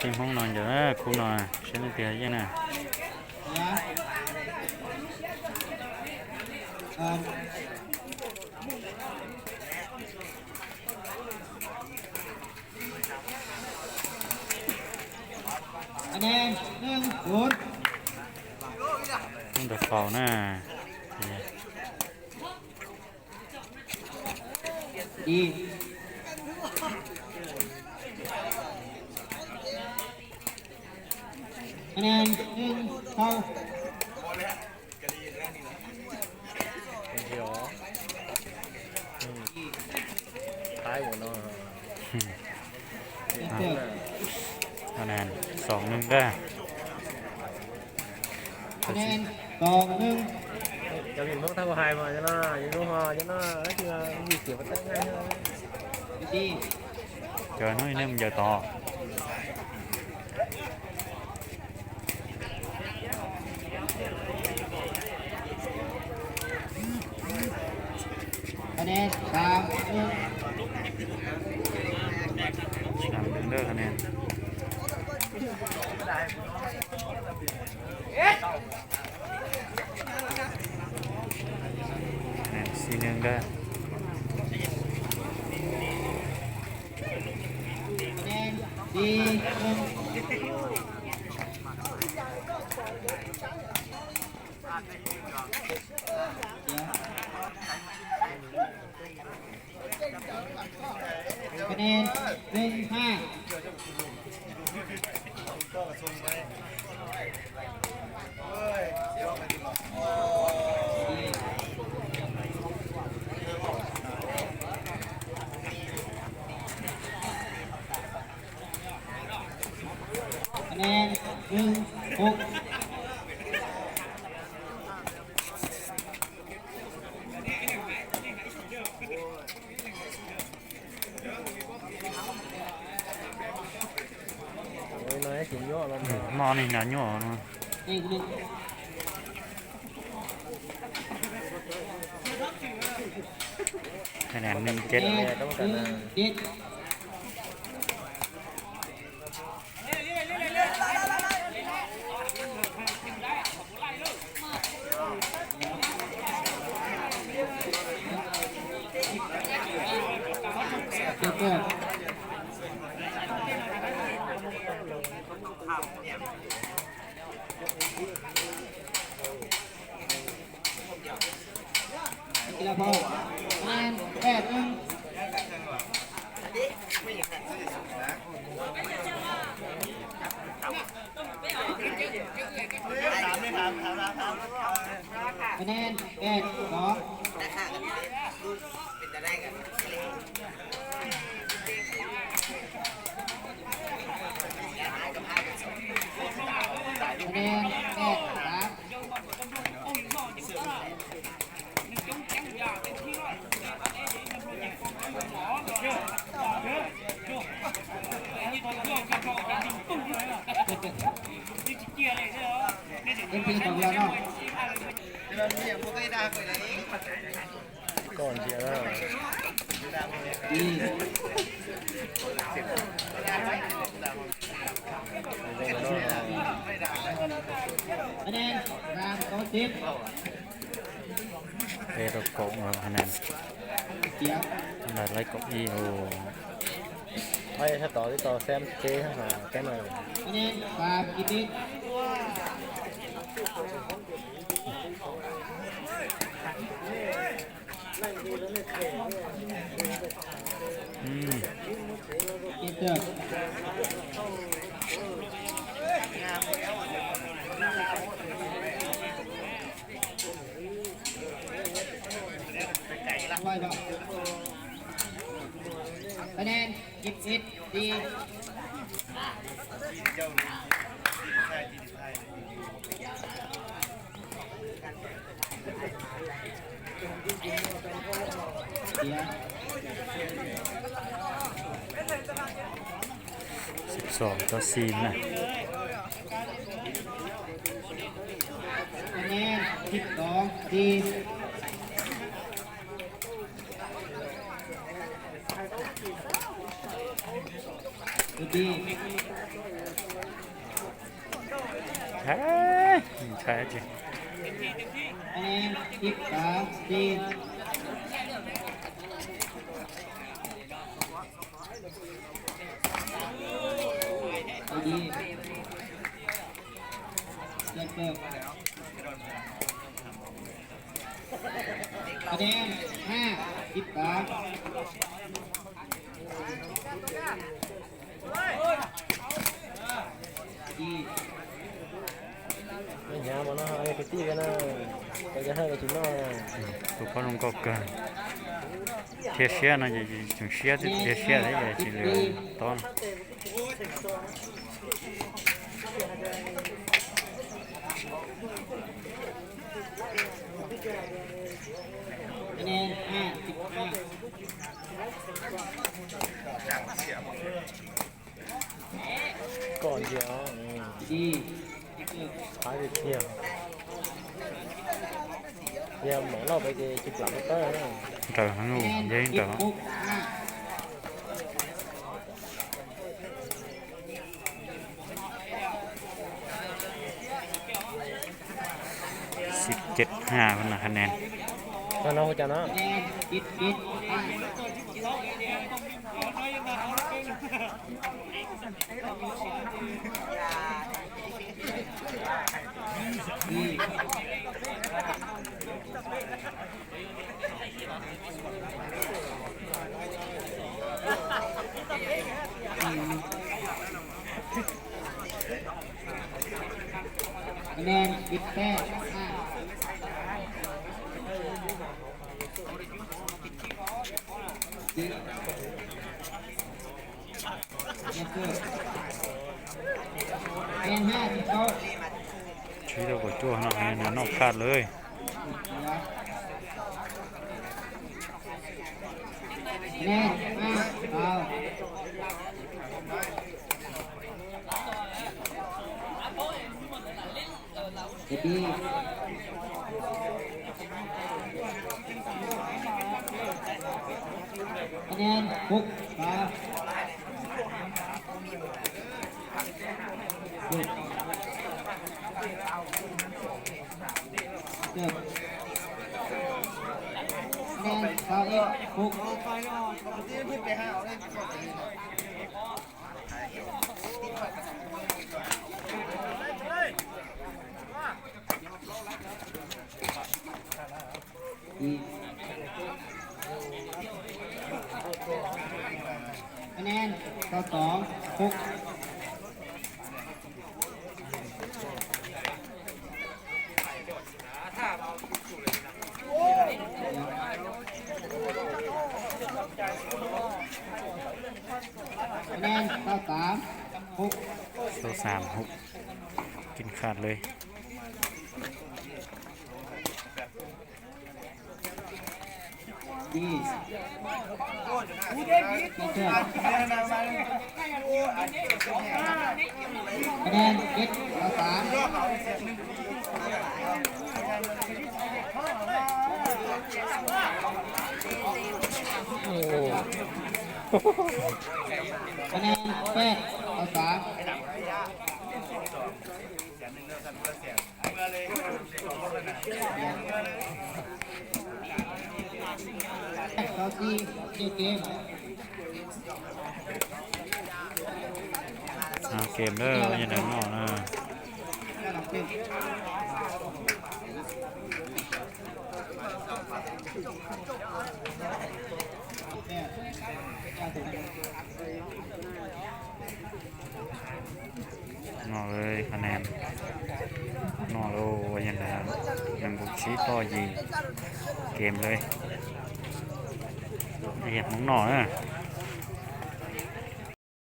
Tìm không nói giờ cú nói sẽ lên tiền chứ nè. Anh em, anh em, bốn. Không được phẩu nè. ດີ ຄະແນນ ໜຶ່ງ ເທົ່າ. ທ້າຍຫົວເນາະ. ອ່ະ ຄະແນນ ສອງໜຶ່ງເດີ. ຄະແນນ ສອງໜຶ່ງ. ຈະເຫັນພວກທ່ານຜູ້ໃຫຍ່ມາຈັ່ງນັ້ນ ຢູ່ໂຮງຮໍຈັ່ງນັ້ນ ຄືວ່າມີສຽງປະແຕະງ່າຍເນາະ. ດີ ຈອຍໜ້ອຍໜຶ່ງ ເຢີຕໍ່. ຄະແນນ ສາມໜຶ່ງ. ສາມໜຶ່ງເດີຄະແນນ. ຄະແນນ ສີ່ໜຶ່ງເດີ. ຄະແນນ ສີ່ໜຶ່ງ. ຄະແນນ ໜຶ່ງຫ້າ. ຄະແນນ ໜຶ່ງຫົກ. ໂອ້ຍ ນ້ອຍກິນເຍາະແລ້ວ ອືມ ໝໍນີ້ໜ້າຫຍໍ້ເນາະ. ຄະແນນ ໜຶ່ງເຈັດ. ຄະແນນ ໜຶ່ງເຈັດ. ຄະແນນ ແປດສອງ. ຄະແນນ ແປດສາມ. ເປັນທີຂອງເຮົາເນາະ. ກ່ອນເສຍແລ້ວ ອືມ ຄະແນນ ສາມຕໍ່ສິບ. ເຕະຕົກກົບເອົາຄະແນນ ເສຍ ໄດ້ໄລ່ກົບອີກ. ໂອ້ ໄປຖ້າຕໍ່ ຕໍ່ແຊມເຕະຫາແກ້ມາ ຄະແນນ ສາມສິບເອັດ. ອືມ ເກັບເຕີບ. ໄວບໍ່? ຄະແນນ ສິບເອັດ ສີ່. ສິບສອງຕໍ່ສີ່ນະ. ຄະແນນ ສິບສອງ ສີ່. ດີ. ເອີຍ ໃຊ່ຈິ ຄະແນນສິບສາມສີ່ ດີ ເຈັດເກີບ ຄະແນນຫ້າສິບສາມ ດີ ໄປຫາໝໍເນາະ ເອົາໄປຕີກັນນະ ໄປຈະໃຫ້ໄປກິນເນາະ ອືມ ທຸກຄົນມັນກໍເກີນ ເຊຍເຊຍເນາະ ຢ່າ ຢ່າເຊຍ ຢ່າເຊຍເດ້ ຢ່າຊິເຫຼືອຕອນ ຄະແນນຫ້າສິບຫ້າ ກ່ອນດຽວ ອືມ ດີ ຂາຍໄປທ່ຽວ ຢ່າໝໍເນາະ ໄປກິນຫຼັງເຕີ ເຕີ ເດີ ສິບເຈັດຫ້າ ພຸ້ນນະຄະແນນ ເນາະ ເນາະ ເຈົ້າເນາະ. ຄະແນນສິບແປດຫ້າ ຄະແນນຫ້າສິບເກົ້າ ຊີ້ໂດກະຈົວເນາະ ໃຫ້ເໜືອນອກຂາດເລີຍ. ຄະແນນຫ້າເກົ້າ ເອັດດີ ຄະແນນຫົກເກົ້າ ເກີບ ຄະແນນຊາວເອັດຫົກ ຄະແນນຊາວສອງຫົກ ຄະແນນຊາວສາມຫົກ ຊາວສາມຫົກ ກິນຂາດເລີຍ. ຄະແນນເຈັດຕໍ່ສາມ ຄະແນນແປດຕໍ່ສາມ. ເອົາເກມເດີ ວ່າຈັ່ງໃດເນາະນະ. ເນາະເອີຍ ຄະແນນເນາະ ໂອ້ ວ່າຈັ່ງໃດ ຍັງບໍ່ຊີ້ຕໍ່ຍິງເກມເລີຍ ໄດ້ເຮັດໝົງເນາະເອີ.